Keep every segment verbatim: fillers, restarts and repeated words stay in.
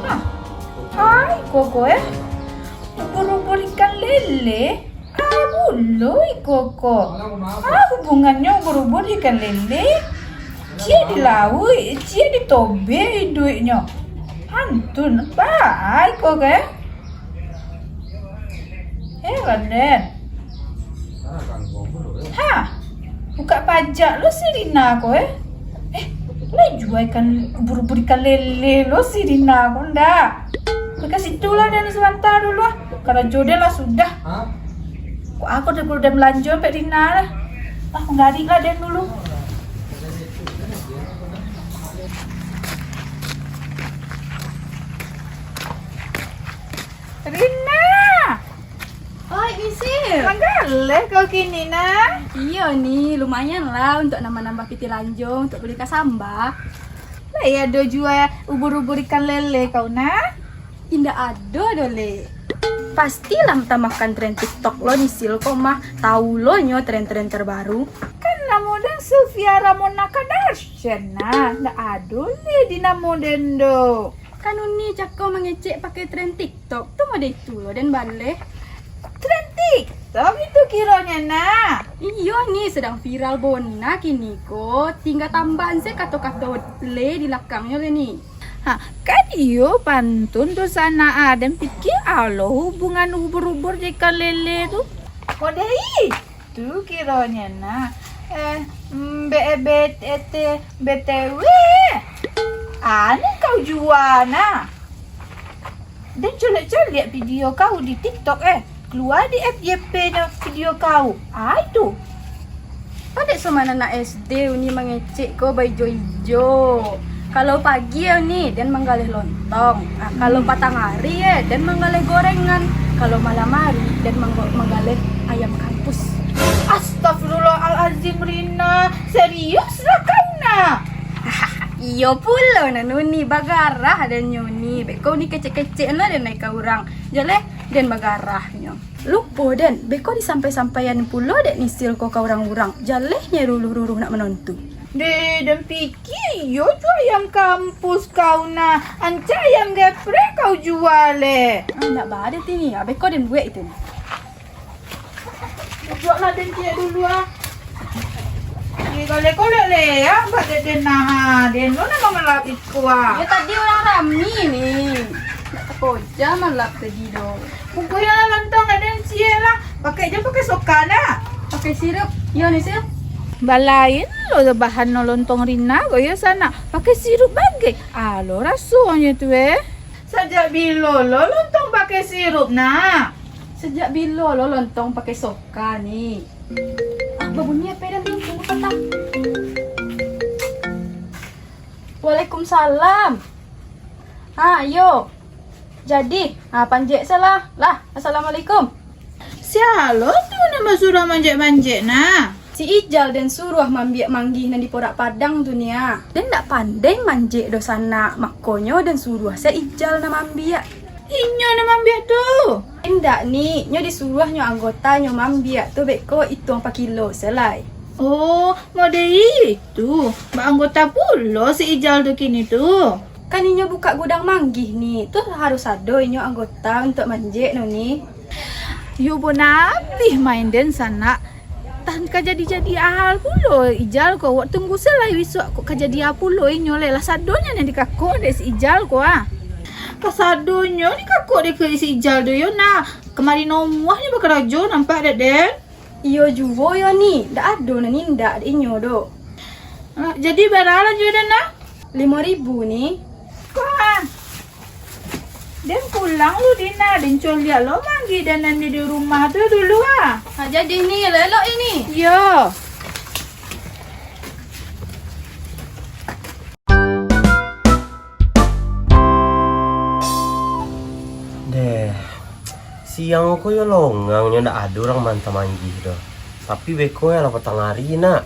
Hah? Ai, koko, eh? Ubur-ubur ikan lele? Ah, bulo iko ko. Ah, hubungannyo ubur-ubur ikan lele? Ciek di lauik, ciek di tobek iduiknyo. Pantun, ba ai ko ko, eh? Heran den. Ha, bukak pajak lo si Rina ko, eh. Eh, lai jua ikan ubur-ubur ikan lele lo si Rina ko, ndak? Ka situ lah den sabanta dulu ah. Karajo den lah sudah. Kok aku dah udah balanjo ampek Rina lah. Ah, manggarik lah den dulu. Rina! Oi, Misil. Manggaleh kau kini, nah? Iyo ni, lumayan lah untuk nambah-nambah pitih lanjo untuk bali ka samba. Lai ado jua ubur-ubur ikan lele kau, nah? Indak ado doh, Le. Pastilah tamakan tren TikTok lo, Misil, kok mah. Tau lo nyo tren-tren terbaru. Kan namo den Sylvia Ramona Kardashian, nah. Ndak ado le di namo den do. Kan uni cako mangecek pakai tren TikTok tu, mode itu lo den baleh. Tren TikTok itu kironyo, nah? Iyo ni, sedang viral bona kini ko. Tingga tambahan se kato-kato le di lakangnyo le ni. Ha, kan iyo pantun tu sanak ah. Den pikia lo hubungan ubur-ubur jo ikan lele tu. Mode i- Tu kironyo nah, eh, mm, be-, be-, te-, te-, B T W. Anu kau jua nah. Den coliak-coliak video kau di TikTok, eh. Kalua di F Y P nyo video kau. Ai tu. Padek soman anak S D uni mangecek ko baijo-ijo. Kalau pagi yo ni, den manggaleh lontong. Ah, kalau patang ari, eh, den manggaleh gorengan. Kalau malam ari, den manggo-, manggaleh ayam kampus. Astagfirullahalazim, Rina. Serius lah kau, nah? Iyo pulo, nah, nuni bagarah den nyo ni. Beko ni kecek-kecek lah den naik ka urang. Jaleh, den bagarahnyo. Lupo den, beko disampai-sampaian pulo dek Misil ko ka urang-urang. Jaleh nyo ruruh-ruruh nak manontu. Deh, den pikia iyo tu ayam kampus kau nah. Ancak ayam geprek kau jua le. Ah, nak ba den ti ni. Ah, beko den buek itu ni. Duduaklah den ciek dulu ah. Ih, kalek-kalek le, ah, buek den nah, den lo nak malap iko ah. Yo tadi urang rami ni. Nak takoja malap tadi do. Bungkuih lah lontong lah den ciek lah. Pakai je pakai soka nah. Pakai sirup. Yo ni sirup. Balain lo bahan no lontong Rina ko yo sanak. Pakai sirup bagai. Alo rasonyo tu eh. Sajak bilo lo lontong pakai sirup nah? Sajak bilo lo lontong pakai soka ni? Ah, babunyi H P den tu, tunggu patah. Waalaikumsalam. Ha, iyo. Jadi, ha, panjek se lah. Lah, assalamualaikum. Sia lo tu nan basuruah manjek-manjek nah? Si Ijal den suruah maambiak manggih nan di porak padang tu nia. Den ndak pandai manjek doh sanak, makonyo den suruah se Ijal nan maambiak. Inyo nan maambiak tu? Indak ni, nyo disuruah nyo anggota nyo maambiak tu beko ituang pakilo se lai. Oh, mode itu. Baanggota pulo si Ijal tu kini tu. Kan inyo bukak gudang manggih ni, tu harus ado inyo anggota untuak manjek no ni. Yo bona abih main den sanak. Tan ka jadi-jadi ahal pulo Ijal ko. Wak tunggu se lai bisuak kok ka jadi a pulo inyo lai. Lah sadonyo nan dikakok dek si Ijal ko ah. Lah sadonyo dikakok dek si Ijal tu yo nah. Kamari nomuahnyo bakarajo nampak dek den. Iyo juo yo ni, dak ado nan indak dek inyo do. Ah, jadi bara lah juo den nah? Limo ribu ni. Kuah. Den pulang lu Dina, den coliak lo manggih den nan di rumah tu dulu ah. Ha, jadi ni elok-elok ini. Yo. Deh, siang ko yo longang nyo ndak ado urang manta manggih doh. Tapi beko yo lah patang ari nak.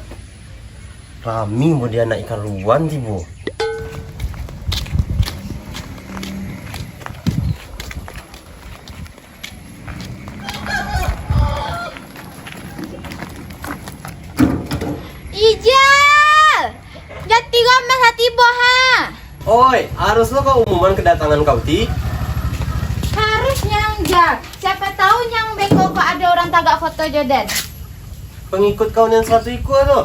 Rami model anak ikan ruan tibo. Ijal! Jati Gomez lah tibo ha! Oi, harus lo kau umuman kedatangan kau ti? Harus nyang, Jal. Siapa tahu nyang beko ko ada orang tagak foto jo den. Pengikut kau nan saratuih ikua tu.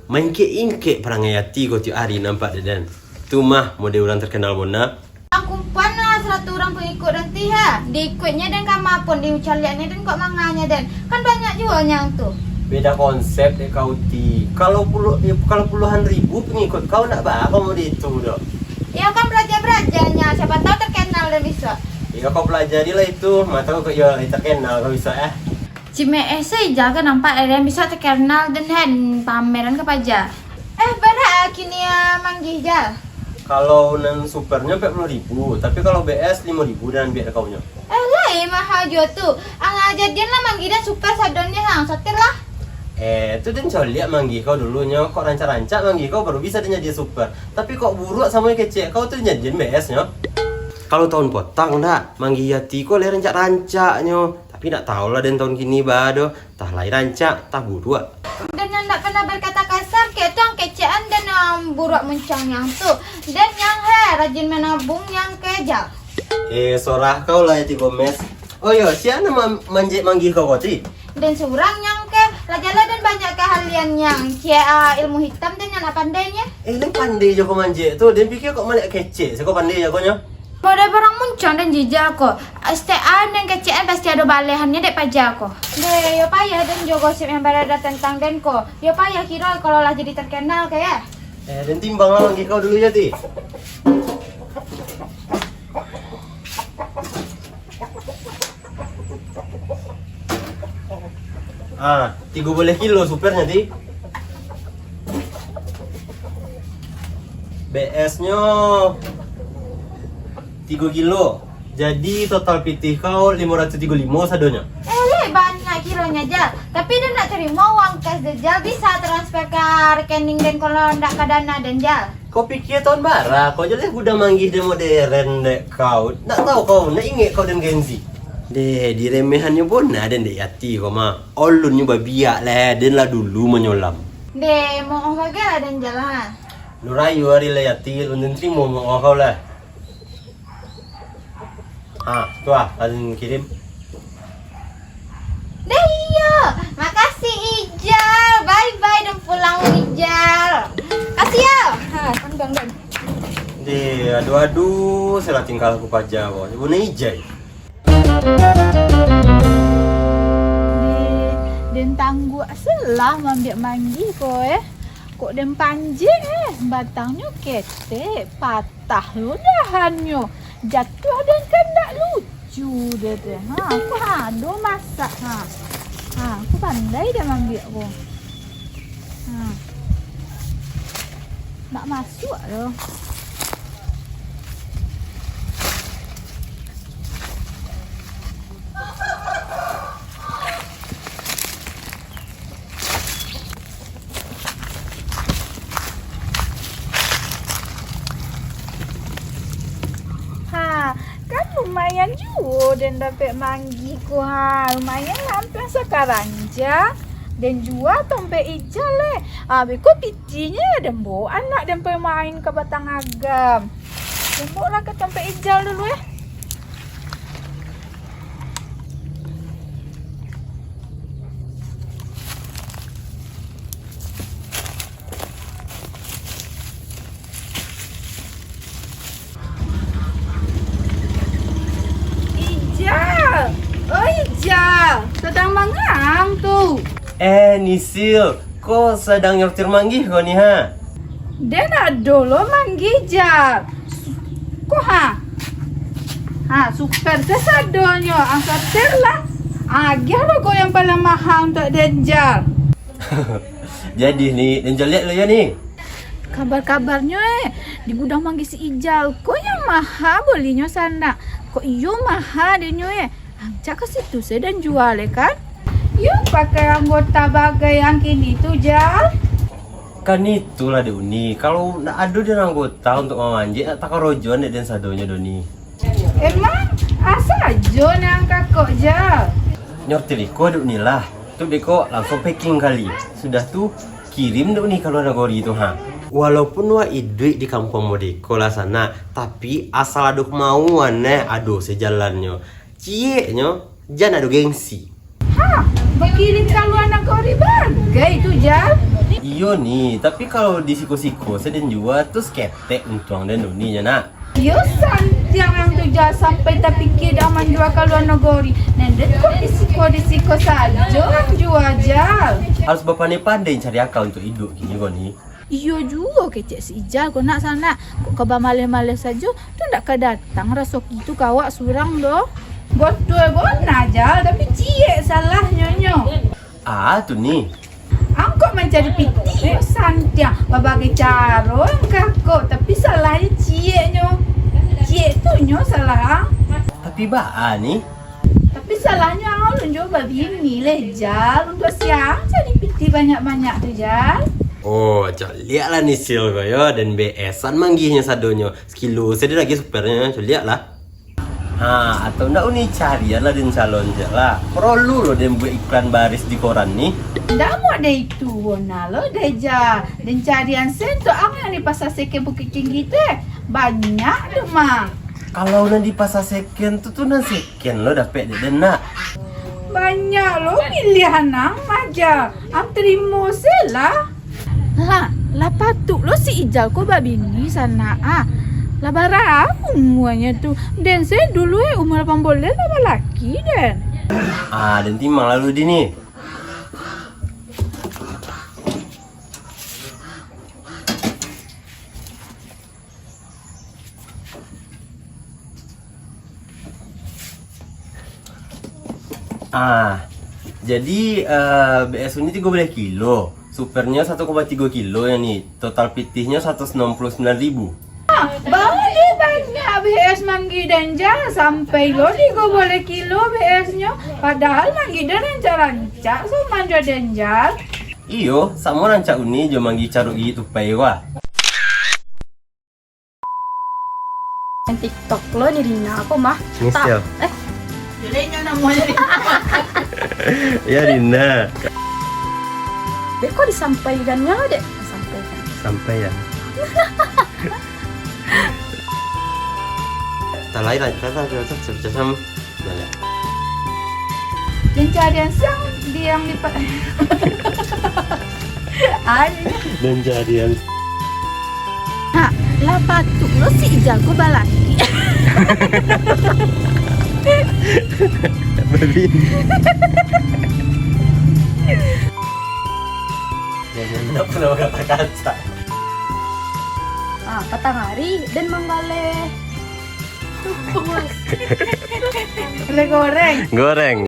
Maingkek-ingkek parangai ati kau tiok ari nampak dek den. Tu mah model urang terkenal bona. Kumpuan lah saratuih urang pengikut den ti ha. Diikuiknyo den ka ma pun, diucaliaknyo den kok manganya den. Kan banyak juo nyang tu. Beda konsep dek kau ti. Kalau puluh, eh, kalau puluhan ribu pengikut kau ndak baa kau model itu doh. Iyo kan baraja-baraja nyo, siapa tahu terkenal den bisuak. Iyo kau pelajari lah itu, mata kau kok iyo lai terkenal kau bisuak eh. Cimeeh se Ijal ka nampak den bisuak terkenal den hen pameran ka paja. Eh, bara kini ah, manggih Jal? Kalau nan supernyo ampek puluah ribu, tapi kalau B S limo ribu den ambiak dek kau nyo. Eh, lai maha juo tu. Ang aja den lah manggih den super sadonyo hang, satir lah. Eh, tu den coliak manggih kau dulunyo, kok rancak-rancak manggih kau baru bisa den jadi super. Tapi kok buruak samo kecek kau tu den jadi B S nyo. Kalau tahun potang dak, manggih ati kau lai rancak-rancaknyo. Tapi dak tahu lah den tahun kini baa doh. Tah lai rancak, tah buruak. Den nan ndak pernah berkata kasar, kek tu ang kecekan den nan buruak muncuang nyang tu. Den nyang he, rajin menabung nyang ke Jal. Eh, sorah kau lah, Yati Gomez. Oh iyo, sia nan ma-, manjek manggih kau ko ti? Den surang nyang ke, lah jala den banyak keahlian nyang. Cie, ah, ilmu hitam den nyang nak pandai nye. Eh, lai pandai jo kau manjek tu, den pikia kok malek kecek, se kau pandai jo kau nyo. Model barang muncuang den jijal ko. Setiap an den kecekan pasti ado balehannyo dek paja ko. Deh, yo payah den jo gosip yang barada tentang den ko. Yo payah kiro kalau lah jadi terkenal ke ya. Eh, den timbang lah manggih kau dulu ya, Ti. Ah, tigo baleh kilo supernyo, Ti. B S-nyo tigo kilo. Jadi, total pitih kau limo ratuih tigo limo sadonyo. Eh, leh, banyak kironyo, Jal. Tapi, den ndak tarimo uang cash den, Jal. Bisa transfer ka rekening den, kalau ndak ka Dana den, Jal. Kau pikia tahun bara, kau jo leh gudang manggih den moderen dek kau. Ndak tahu kau, ndak ingek kau den Gen Z. Deh, diremehannyo bona den dek Yati ko mah. Olunnyo babiak leh, den lah dulu manyolam. Deh, maoh bagai lah den, Jal, ha. Lurayu ari lah Yati, lun den tarimo maoh kau lah. Ha, tu ah, alun kirim. Dah iyo. Makasih, Ijal. Bye-bye, den pulang, Ijal. Kasih yo. Ha, tanggang, den. Deh, aduh-aduh, salah tingkah aku paja ko. Ibu ni Ijai. Deh, den tangguak selah maambiak manggih ko, eh. Kok den panjek, eh. Batangnyo ketek, patah. Tah lo dahannyo, jatuah den kan ndak lucu deh tu. Ha, aku ha, ado masak ha. Ha, aku pandai den maambiak ko. Ha. Ndak masuak lo. Ha, kan lumayan juo den dapek manggih ko ha. Lumayan lah, ampiang sakaranja. Den jua tompek Ijal eh. Ha, beko pitihnyo den baok anak den pai main ka Batang Agam. Den baok lah ka tompek Ijal dulu eh. Ijal! Oi, Ijal! Sadang manga ang tu? Eh, Nisil, ko sadang nyortir manggih ko ni, ha? Den ado lo manggih, Jal. Ko ha. Ha, super kasadonyo, ang sortir lah. Agiah lo ko yang paling maha untuak den, Jal. Jadi ni, den coliak lo yo ni. Kabar-kabarnyo eh, di gudang manggih si Ijal ko yang maha bolihnyo sanak. Kok iyo maha dek nyo eh. Rancak ka situ se den jua le kan? Iyo pakai anggota bagai ang kini tu, Jal. Kan itulah dek Uni, kalau ndak ado den anggota untuak mamanjek, ndak takarojoan dek den sadonyo doh ni. Emang asa ajo nan kakok, Jal? Nyortir iko dek Uni lah, tu beko langsuang packing kali. Sudah tu kirim dek Uni ka lua nagori tu ha. Walaupun wak iduik di kampuang modeko lah sanak, tapi asal ado kamauan, eh, ado se jalannyo. Cieknyo, jan ado gengsi. Ha, bakilim ka lua nagori bagai tu, Jal. Iyo ni, tapi kalau di siko-siko se den jua tu saketek untuang den duni nyo nak. Iyo, santiang ang tu, Jal, sampai tapikia dek ang manjua ka lua nagori. Nan den kok di siko-di siko sajo ang jua, Jal. Harus bapandai-pandai cari aka untuak iduik kini ko ni. Iyo juo kecek si Ijal ko nak sanak, kok ka bamaleh-maleh sajo, tu ndak ka datang rasoki tu ka awak surang doh. Batua bana, Jal, tapi ciek salahnyo nyo. Ah, tu ni. Ang kok mancari pitih yo santiang, babagai caro ang ka kok, tapi salahnyo cieknyo. Ciek tu nyo salah ang. Tapi baa ni? Tapi salahnyo ang alun juo babini lai, Jal. Untuak sia ang cari pitih banyak-banyak tu, Jal? Oh, caliaklah ni sil ko yo, den B S-an manggihnyo sadonyo. Sakilo se den agiah supernyo, caliaklah. Ha, atau ndak uni carianlah den calon ciek lah. Porolu lo den buek iklan baris di koran ni. Ndak amuah dek itu, bona lo deh, Jal. Den carian se untuak ang nan di Pasa Seken Bukittinggi tu, eh. Banyak tu mah. Kalau nan di Pasa Seken tu, tu nan seken lo dapek dek den nak. Banyak lo pilihan ang mah, Jal. Ang tarimo se lah. Lah, lah patuik lo si Ijal ko babini sanak ah. Lah bara umuanyo tu? Den se dulu eh umua lapan baleh lah balaki den. Ah, den timang lalu di ni. Ah, jadi, eh, B S uni tigo baleh kilo, supernyo satu koma tigo kilo yang ni, total pitihnyo saratus anam puluah sambilan ribu. Ah, baa deh banyak B S manggih den, Jal, sampai lo tigo baleh kilo B S-nyo, padahal manggih den rancak-rancak, samo jo den, Jal. Iyo, samo rancak uni jo manggih caruk gigi tupai ko ah. Main TikTok lo ni Rina, apo mah? Ni siapa? Eh. Yo, Rina. Dek, kok disampaikannyo, Dek? Sampaikan. Sampai ya. Talai lah, talai lah, talai lah, talai lah. Nah, ya. Den carian se ang di, ang di pa-, ai. Den carian. Ha, lah patuik lo si Ijal ko balaki. Babini. Jangan pernah berkata-kata. Ah, patang hari, den manggaleh. Gulai goreng. Goreng.